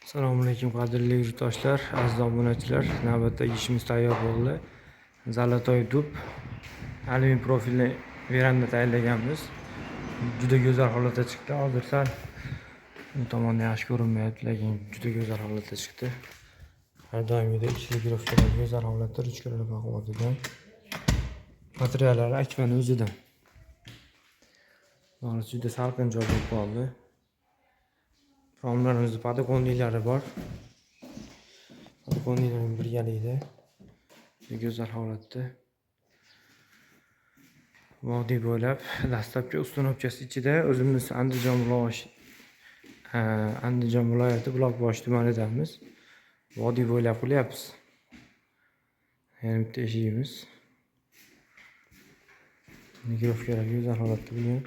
Assalomu alaykum qadrli yurtdoshlar, aziz obunachilar. Navbatdagi ishimiz tayyor bo'ldi. Zalatoy dub alyumin profilli veranda tayyorlaganmiz. Juda go'zal holatda chiqdi. Hozir sal bu tomonda yaxshi ko'rinmayapti, lekin juda go'zal holatda chiqdi. Har doimgidek регулировкаlar go'zal holatda, ruchkalar baquvvatidan. Materiallari Akfa'ni o'zidan. Hozir juda salqin joy bo'lib qoldi. Romlarimizni подоконниклari bor. Подоконник lar birgalikda. Juda go'zal holatda. Vodiy bo'ylab dastlabki установка si ichida o'zimiz Andijon viloyati Buloqboshi tumanidamiz. Vodiy bo'ylab qilyapmiz. Yana bitta eshigimiz. Регулировка lar go'zal holatda bo'lgan.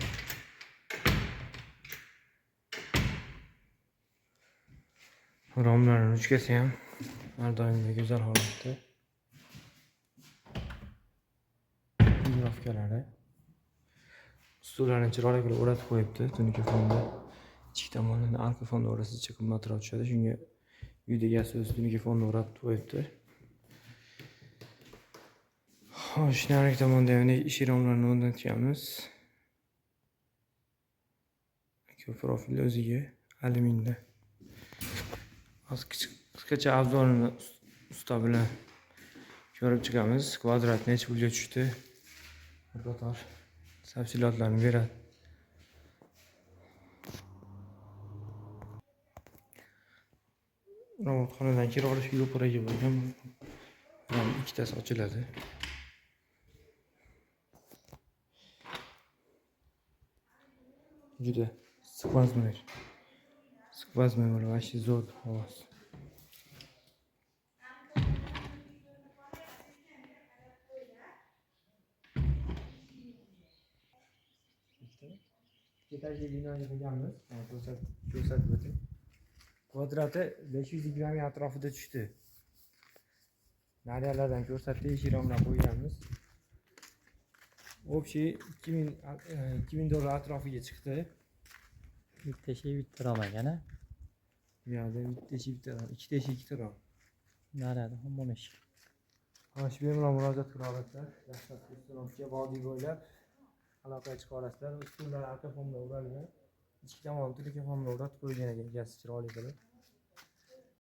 Romlarning ruchkasi ham har doimgidek go'zal holatda. Регулировка lari. Stullarni chiroyli qilib o'ratib qo'yibdi tunuka fonda. Ichki tomonini arka fonda o'rasicha qimmatroq tushadi. Shunga uyda egasi o'zi tunuka fonni o'ratib qo'yibdi. Xo'sh, narigi tomonda ham eshik romlarini o'rnatganmiz. Profil o'ziga alyuminda. Hozir qisqacha обзор ini usta bilan ko'rib chiqamiz. Kvadrat necha pulga tushdi? Bir qator tafsilotlarni beradi. Robotxonadan kira olishga yo'paraga bo'lgan. Ram ikkitasi ochiladi. Juda skvoznoy. Skvoznoy bo'lib, вообще zo'r ovoz. Etajli binoga qilganmiz. Mana ko'rsatib o'ting. Kvadrati 520 ming atrofida tushdi. Nariyalardan ko'rsatdik, eshik romlar qo'yganmiz. Общий 2000 dollar atrofiga chiqdi. Bitta eshik bitta rom ekan a? Bu yerda bitta eshik bitta rom, ikkita eshik ikkita rom. Nariyada hammom eshik. Xo'sh, bemalol murojaat qila olasizlar. Dastlabki установка vodiy bo'ylab aloqaga chiqa olasizlar. Stullar arka fonda o'ralgan. Ichki tomoni tunuka fonda o'ratib qo'ygan ekan, egasi chiroyli qilib.